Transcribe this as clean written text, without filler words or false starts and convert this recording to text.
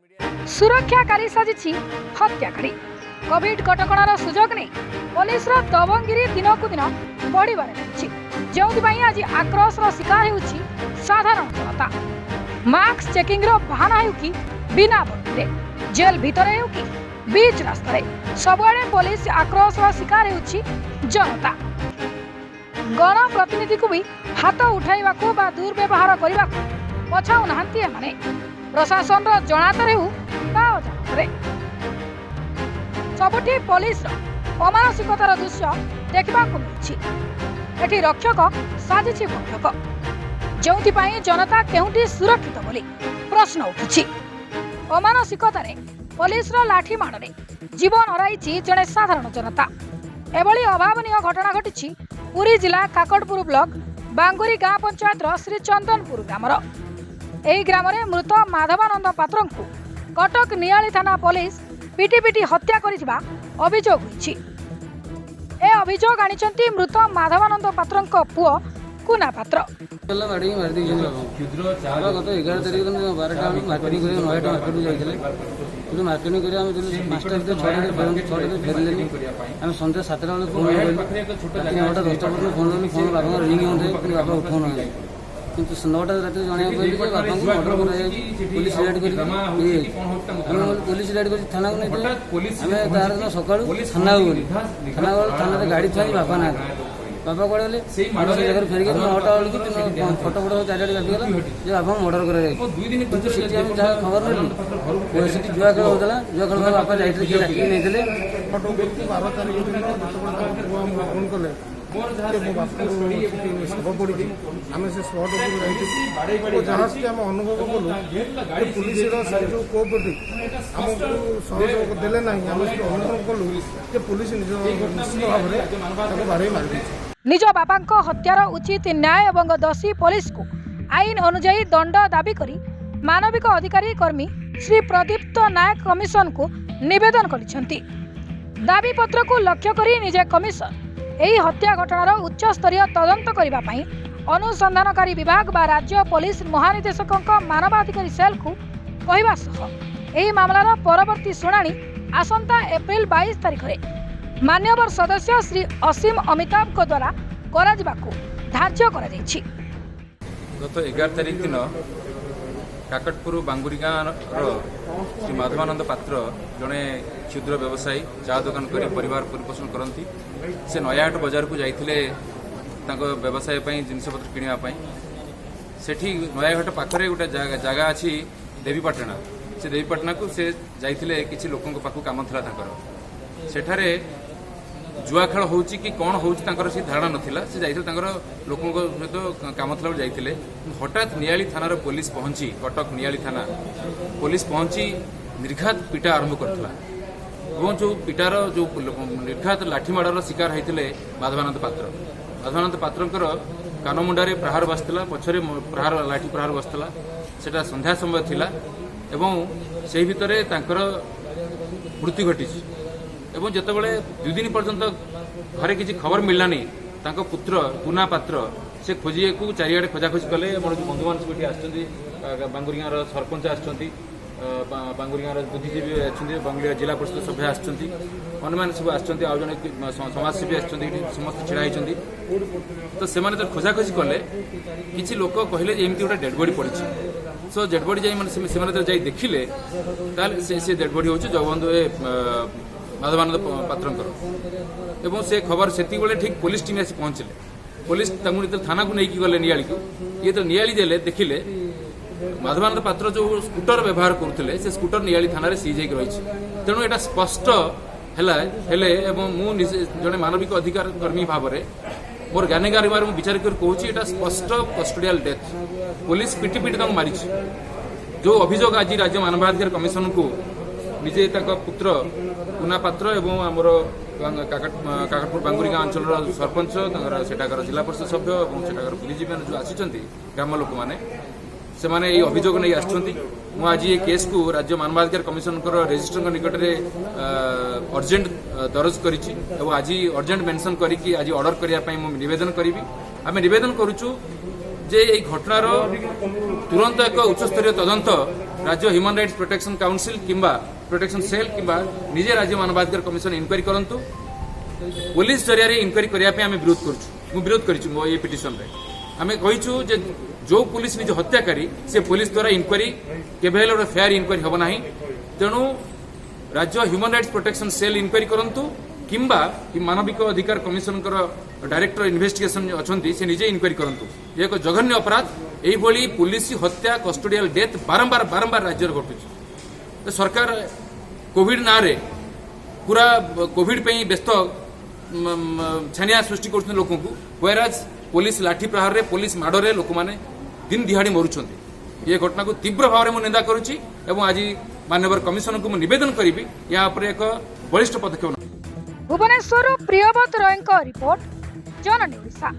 ସୁରକ୍ଷାକାରୀ ସାଜିଛି ହତ୍ୟାକାରୀ। କୋଭିଡ କଟକଣାର ସୁଯୋଗ ନେଇ ପୋଲିସର ଦବଙ୍ଗଗିରି ଦିନକୁ ଦିନ ବଢ଼ିବାରେ ଲାଗିଛି, ଯେଉଁଥିପାଇଁ ଆଜି ଆକ୍ରୋଶର ଶିକାର ହେଉଛି ସାଧାରଣ ଜନତା। ମାସ୍କ ଚେକିଂର ବାହାନା ହେଉ କି ବିନା ବର୍ଦ୍ଦିରେ, ଜେଲ୍ ଭିତରେ ହେଉ କି ବିଚ୍ ରାସ୍ତାରେ, ସବୁଆଡ଼େ ପୋଲିସ ଆକ୍ରୋଶର ଶିକାର ହେଉଛି ଜନତା। ଗଣପ୍ରତିନିଧିକୁ ବି ହାତ ଉଠାଇବାକୁ ବା ଦୁର୍ବ୍ୟବହାର କରିବାକୁ ପଛାଉନାହାନ୍ତି ଏମାନେ। ପ୍ରଶାସନର ଜଣାତରେ ହେଉ ବା ଅଜାଣତରେ, ସବୁଠି ପୋଲିସର ଅମାନସିକତାର ଦୃଶ୍ୟ ଦେଖିବାକୁ ମିଳୁଛି। ଏଠି ରକ୍ଷକ ସାଜିଛି ଭକ୍ଷକ, ଯେଉଁଥିପାଇଁ ଜନତା କେଉଁଠି ସୁରକ୍ଷିତ ବୋଲି ପ୍ରଶ୍ନ ଉଠୁଛି। ଅମାନସିକତାରେ ପୋଲିସର ଲାଠି ମାଡ଼ରେ ଜୀବନ ହରାଇଛି ଜଣେ ସାଧାରଣ ଜନତା। ଏଭଳି ଅଭାବନୀୟ ଘଟଣା ଘଟିଛି ପୁରୀ ଜିଲ୍ଲା କାକଟପୁର ବ୍ଲକ ବାଙ୍ଗୁରୀ ଗାଁ ପଞ୍ଚାୟତର ଶ୍ରୀଚନ୍ଦନପୁର ଗ୍ରାମର। ଏହି ଗ୍ରାମରେ ମୃତ ମାଧବାନନ୍ଦ ପାତ୍ରଙ୍କୁ କଟକ ନିଆଳି ଥାନା ପୋଲିସ ପିଟି ପିଟି ହତ୍ୟା କରିଥିବା ଅଭିଯୋଗ ହୋଇଛି। ଏ ଅଭିଯୋଗ ଆଣିଛନ୍ତି ମୃତ ମାଧବାନନ୍ଦ ପାତ୍ରଙ୍କ ପୁଅ କୁନା ପାତ୍ର। ଗଲା, ବାଡ଼େଇକି ମାରି ଦେଇଛନ୍ତି ବାପାଙ୍କୁ। ବାବା ଗତ 11 ତାରିଖ ଦିନ 12ଟା ବେଳକୁ ମାର୍କେଟିଂ କରିବାକୁ ନୟାଟା ମାର୍କେଟକୁ ଯାଇଥିଲେ। କିନ୍ତୁ ମାର୍କେଟିଂ କରି ଆମେ ଯେତେବେଳେ 5ଟା ଭିତରେ, 6ଟା ଭିତରେ ଫେରନ୍ତି, 6ଟା ଭିତରେ ଫେରିଲେନି। ଆମେ ସନ୍ଧ୍ୟା 7ଟା ବେଳକୁ ଫୋନ୍ ଲଗାଇଲୁ। ରାତି 9ଟା 10ଟା ପର୍ଯ୍ୟନ୍ତ ଫୋନ୍ ଲଗାଇଲୁ। ଫୋନ୍ ବାବାଙ୍କ ରିଙ୍ଗ ହେଉଥାଏ, କିନ୍ତୁ ବାବା ଉଠାଉନାହାନ୍ତି। କିନ୍ତୁ 9ଟା ରାତିରେ ଜଣାଇବାକୁ ପାଇଲୁ ଯେ ବାପାଙ୍କୁ ମର୍ଡର କରାଯାଇଛି, ପୋଲିସ ରେଡ୍ କରିକି ହେଇଯାଇଛି। ଆମେ ଗଲୁ, ପୋଲିସ ରେଡ୍ କରି ଥାନାକୁ ନେଇଥିଲେ। ଆମେ ତାର ଦିନ ସକାଳୁ ଥାନାକୁ ଗଲୁ। ଥାନାକୁ ଗଲୁ, ଥାନାରେ ଗାଡ଼ି ଥୁଆ ହେଇଛି, ବାପା ନାହାନ୍ତି। ବାପା କୁଆଡ଼େ ଗଲେ? ଆମେ ସେ ଜାଗାରୁ ଫେରିକି 9ଟା ବେଳକୁ ଫଟୋ ଫଟୋ ଚାରିଆଡ଼େ ବ୍ୟାପିଗଲା ଯେ ବାପାଙ୍କୁ ମର୍ଡର କରାଯାଇଛି। କିନ୍ତୁ ସେଠି ଆମେ ଯାହା ଖବର ନେଲୁ, ସେଠି ଜୁଆ ଖେଳ ହେଉଥିଲା। ଜୁଆ ଖେଳ ବାପା ଯାଇଥିଲେ, କିଏ ଡାକିକି ନେଇଥିଲେ। ଫଟୋ ବ୍ୟକ୍ତି 12 ତାରିଖ ଦିନ ଯେତେବେଳେ ତାଙ୍କ ପୁଅ ଆମକୁ ଫୋନ୍ କଲେ ଯେ ମୋ ବାପାଙ୍କୁ ସେଠି ଶବ ପଡ଼ିଛି, ଆମେ ସେ ସ୍ପଟ୍ ଉପରୁ ଯାଇଥିଲୁ ଓ ଯାହା ସେଠି ଆମେ ଅନୁଭବ କଲୁ ଯେ ପୁଲିସର ସେ ଯେଉଁ କୋଅପରେଟିଭ ଆମକୁ ସହଯୋଗ ଦେଲେ ନାହିଁ। ଆମେ ସେଠି ଅନୁଭବ କଲୁ ଯେ ପୁଲିସ ନିଜ ନିଶ୍ଚିତ ଭାବରେ ତାକୁ ବାଡ଼େଇ ମାରିଦେଇଛି। ନିଜ ବାପାଙ୍କ ହତ୍ୟାର ଉଚିତ ନ୍ୟାୟ ଏବଂ ଦୋଷୀ ପୋଲିସକୁ ଆଇନ ଅନୁଯାୟୀ ଦଣ୍ଡ ଦାବି କରି ମାନବିକ ଅଧିକାରୀ କର୍ମୀ ଶ୍ରୀ ପ୍ରଦୀପ୍ତ ନାୟକ କମିଶନକୁ ନିବେଦନ କରିଛନ୍ତି। ଦାବିପତ୍ରକୁ ଲକ୍ଷ୍ୟ କରି ନିଜେ କମିଶନ ଏହି ହତ୍ୟା ଘଟଣାର ଉଚ୍ଚସ୍ତରୀୟ ତଦନ୍ତ କରିବା ପାଇଁ ଅନୁସନ୍ଧାନକାରୀ ବିଭାଗ ବା ରାଜ୍ୟ ପୋଲିସ ମହାନିର୍ଦ୍ଦେଶକଙ୍କ ମାନବାଧିକାରୀ ସେଲ୍କୁ କହିବା ସହ ଏହି ମାମଲାର ପରବର୍ତ୍ତୀ ଶୁଣାଣି ଆସନ୍ତା ଏପ୍ରିଲ 22 ତାରିଖରେ ମାନ୍ୟବର ସଦସ୍ୟ ଶ୍ରୀ ଅସୀମ ଅମିତାଭଙ୍କ ଦ୍ୱାରା କରାଯିବାକୁ ଧାର୍ଯ୍ୟ କରାଯାଇଛି। ଗତ 11 ତାରିଖ ଦିନ କାକଟପୁର ବାଙ୍ଗୁରି ଗାଁର ଶ୍ରୀ ମାଧବାନନ୍ଦ ପାତ୍ର ଜଣେ କ୍ଷୁଦ୍ର ବ୍ୟବସାୟୀ, ଚା ଦୋକାନ କରି ପରିବାର ପରିପୋଷଣ କରନ୍ତି। ସେ ନୟାହାଟ ବଜାରକୁ ଯାଇଥିଲେ ତାଙ୍କ ବ୍ୟବସାୟ ପାଇଁ ଜିନିଷପତ୍ର କିଣିବା ପାଇଁ। ସେଠି ନୟାଘାଟ ପାଖରେ ଗୋଟେ ଜାଗା ଅଛି ଦେବୀପାଟଣା। ସେ ଦେବୀପାଟଣାକୁ ସେ ଯାଇଥିଲେ, କିଛି ଲୋକଙ୍କ ପାଖକୁ କାମ ଥିଲା ତାଙ୍କର। ସେଠାରେ ଜୁଆ ଖେଳ ହେଉଛି କି କ'ଣ ହେଉଛି, ତାଙ୍କର ସେ ଧାରଣା ନଥିଲା। ସେ ଯାଇଥିଲେ, ତାଙ୍କର ଲୋକଙ୍କ ସହିତ କାମ ଥିଲା ବୋଲି ଯାଇଥିଲେ। ହଠାତ୍ ନିଆଳି ଥାନାର ପୋଲିସ ପହଞ୍ଚି, କଟକ ନିଆଳି ଥାନା ପୋଲିସ ପହଞ୍ଚି ନିର୍ଘାତ ପିଟା ଆରମ୍ଭ କରିଥିଲା ଏବଂ ଯେଉଁ ପିଟାର, ଯେଉଁ ନିର୍ଘାତ ଲାଠିମାଡ଼ର ଶିକାର ହେଇଥିଲେ ମାଧବାନନ୍ଦ ପାତ୍ର। ମାଧବାନନ୍ଦ ପାତ୍ରଙ୍କର କାନମୁଣ୍ଡାରେ ପ୍ରହାର ବସିଥିଲା, ପଛରେ ପ୍ରହାର, ଲାଠି ପ୍ରହାର ବସିଥିଲା। ସେଟା ସନ୍ଧ୍ୟା ସମୟ ଥିଲା ଏବଂ ସେହି ଭିତରେ ତାଙ୍କର ମୃତ୍ୟୁ ଘଟିଛି। ଏବଂ ଯେତେବେଳେ 2 ଦିନ ପର୍ଯ୍ୟନ୍ତ ଘରେ କିଛି ଖବର ମିଳିଲାନି, ତାଙ୍କ ପୁତ୍ର କୁନା ପାତ୍ର ସେ ଖୋଜିବାକୁ ଚାରିଆଡ଼େ ଖୋଜାଖୋଜି କଲେ। ଆମର ଯେଉଁ ବନ୍ଧୁମାନେ ସବୁ ଏଠି ଆସିଛନ୍ତି, ବାଙ୍ଗୁରି ଗାଁର ସରପଞ୍ଚ ଆସିଛନ୍ତି, ବାଙ୍ଗୁରି ଗାଁର ବୁଦ୍ଧିଜୀବୀ ଅଛନ୍ତି, ବାଙ୍ଗୁରି ଜିଲ୍ଲା ପରିଷଦ ସଭ୍ୟ ଆସିଛନ୍ତି, ଅନ୍ୟମାନେ ସବୁ ଆସିଛନ୍ତି, ଆଉ ଜଣେ ସମାଜସେବୀ ଆସିଛନ୍ତି। ଏଠି ସମସ୍ତେ ଛିଡ଼ା ହେଇଛନ୍ତି। ତ ସେମାନେ ଯେତେବେଳେ ଖୋଜାଖୋଜି କଲେ, କିଛି ଲୋକ କହିଲେ ଯେ ଏମିତି ଗୋଟେ ଡେଡ୍ ବଡି ପଡ଼ିଛି। ସୋ ଡେଡ୍ ବଡି ଯାଇ ମାନେ ସେମାନେ ଯେତେବେଳେ ଯାଇ ଦେଖିଲେ, ତାହେଲେ ସେ ଡେଡ୍ ବଡି ହେଉଛି ଜଗବନ୍ଧୁ ମାଧବାନନ୍ଦ ପାତ୍ରଙ୍କର। ଏବଂ ସେ ଖବର ସେତିକିବେଳେ ଠିକ୍ ପୋଲିସ ଟିମ୍ ଆସି ପହଞ୍ଚିଲେ। ପୋଲିସ ତାଙ୍କୁ ଯେତେବେଳେ ଥାନାକୁ ନେଇକି ଗଲେ ନିଆଳିକୁ, ଇଏ ଯେତେବେଳେ ନିଆଳି ଦେଲେ, ଦେଖିଲେ ମାଧବାନନ୍ଦ ପାତ୍ର ଯୋଉ ସ୍କୁଟର ବ୍ୟବହାର କରୁଥିଲେ, ସେ ସ୍କୁଟର ନିଆଳି ଥାନାରେ ସିଜ୍ ହେଇକି ରହିଛି। ତେଣୁ ଏଇଟା ସ୍ପଷ୍ଟ ହେଲା ହେଲେ ଏବଂ ମୁଁ ନିଜେ ଜଣେ ମାନବିକ ଅଧିକାର କର୍ମୀ ଭାବରେ ମୋର ଜ୍ଞାନ ଗାରିମାରେ ମୁଁ ବିଚାର କରି କହୁଛି, ଏଇଟା ସ୍ପଷ୍ଟ କଷ୍ଟୋଡିଆଲ ଡେଥ୍। ପୋଲିସ ପିଟି ପିଟି ତାଙ୍କୁ ମାରିଛି। ଯୋଉ ଅଭିଯୋଗ ଆଜି ରାଜ୍ୟ ମାନବାଧିକାର କମିଶନକୁ ନିଜେ ତାଙ୍କ ପୁତ୍ର କୁନା ପାତ୍ର ଏବଂ ଆମର କାକଟପୁର ବାଙ୍ଗୁରି ଗାଁ ଅଞ୍ଚଳର ସରପଞ୍ଚ, ତାଙ୍କର ସେଠାକାର ଜିଲ୍ଲା ପରିଷଦ ସଭ୍ୟ ଏବଂ ସେଠାକାର ବୁଦ୍ଧିଜୀବୀମାନେ ଯୋଉ ଆସିଛନ୍ତି, ଗ୍ରାମ ଲୋକମାନେ, ସେମାନେ ଏହି ଅଭିଯୋଗ ନେଇ ଆସିଛନ୍ତି। ମୁଁ ଆଜି ଏ କେସ୍କୁ ରାଜ୍ୟ ମାନବାଧିକାର କମିଶନଙ୍କର ରେଜିଷ୍ଟ୍ରଙ୍କ ନିକଟରେ ଅର୍ଜେଣ୍ଟ ଦରଜ କରିଛି ଏବଂ ଆଜି ଅର୍ଜେଣ୍ଟ ମେନସନ୍ କରିକି ଆଜି ଅର୍ଡର କରିବା ପାଇଁ ମୁଁ ନିବେଦନ କରିବି। ଆମେ ନିବେଦନ କରୁଛୁ ଯେ ଏହି ଘଟଣାର ତୁରନ୍ତ ଏକ ଉଚ୍ଚସ୍ତରୀୟ ତଦନ୍ତ ରାଜ୍ୟ ହ୍ୟୁମାନ୍ ରାଇଟ୍ସ ପ୍ରୋଟେକ୍ସନ୍ କାଉନସିଲ୍ କିମ୍ବା ପ୍ରୋଟେକ୍ସନ୍ ସେଲ୍ କିମ୍ବା ନିଜେ ରାଜ୍ୟ ମାନବାଧିକାର କମିଶନ ଇନକ୍ୱାରି କରନ୍ତୁ। ପୋଲିସ ଜରିଆରେ ଇନକ୍ୱାରି କରିବା ପାଇଁ ଆମେ ବିରୋଧ କରୁଛୁ। ମୁଁ ବିରୋଧ କରିଛି। ମୋ ଏ ପିଟିସନରେ ଆମେ କହିଛୁ ଯେ ଯେଉଁ ପୋଲିସ ନିଜ ହତ୍ୟାକାରୀ, ସେ ପୋଲିସ ଦ୍ୱାରା ଇନକ୍ୱାରି କେବେ ହେଲେ ଗୋଟେ ଫେୟାର ଇନକ୍ୱାରି ହେବ ନାହିଁ। ତେଣୁ ରାଜ୍ୟ human rights protection cell inquiry କରନ୍ତୁ କିମ୍ବା ମାନବିକ ଅଧିକାର କମିଶନଙ୍କର ଡାଇରେକ୍ଟର ଇନଭେଷ୍ଟିଗେସନ ଅଛନ୍ତି, ସେ ନିଜେ ଇନକ୍ୱାରି କରନ୍ତୁ। ଏ ଏକ ଜଘନ୍ୟ ଅପରାଧ। ଏଇଭଳି ପୋଲିସ ହତ୍ୟା, କଷ୍ଟୋଡିଆଲ ଡେଥ୍ ବାରମ୍ବାର ବାରମ୍ବାର ରାଜ୍ୟରେ ଘଟୁଛି। ତ ସରକାର କୋଭିଡ ନାଁରେ ପୁରା କୋଭିଡ ପାଇଁ ବ୍ୟସ୍ତ, ଛାନିଆ ସୃଷ୍ଟି କରୁଛନ୍ତି ଲୋକଙ୍କୁ, ହ୍ୱେରାଜ ପୋଲିସ ଲାଠି ପ୍ରହାରରେ, ପୋଲିସ ମାଡ଼ରେ ଲୋକମାନେ ଦିନ ଦିହାଡ଼ି ମରୁଛନ୍ତି। ଏ ଘଟଣାକୁ ତୀବ୍ର ଭାବରେ ମୁଁ ନିନ୍ଦା କରୁଛି ଏବଂ ଆଜି ମାନ୍ୟବର କମିଶନଙ୍କୁ ମୁଁ ନିବେଦନ କରିବି, ଏହା ଉପରେ ଏକ ବଳିଷ୍ଠ ପଦକ୍ଷେପ ଭୁବନେଶ୍ୱରରୁ ପ୍ରିୟବ୍ରତ ରୟଙ୍କ ରିପୋର୍ଟ, ଜନନୀ ଓଡ଼ିଶା।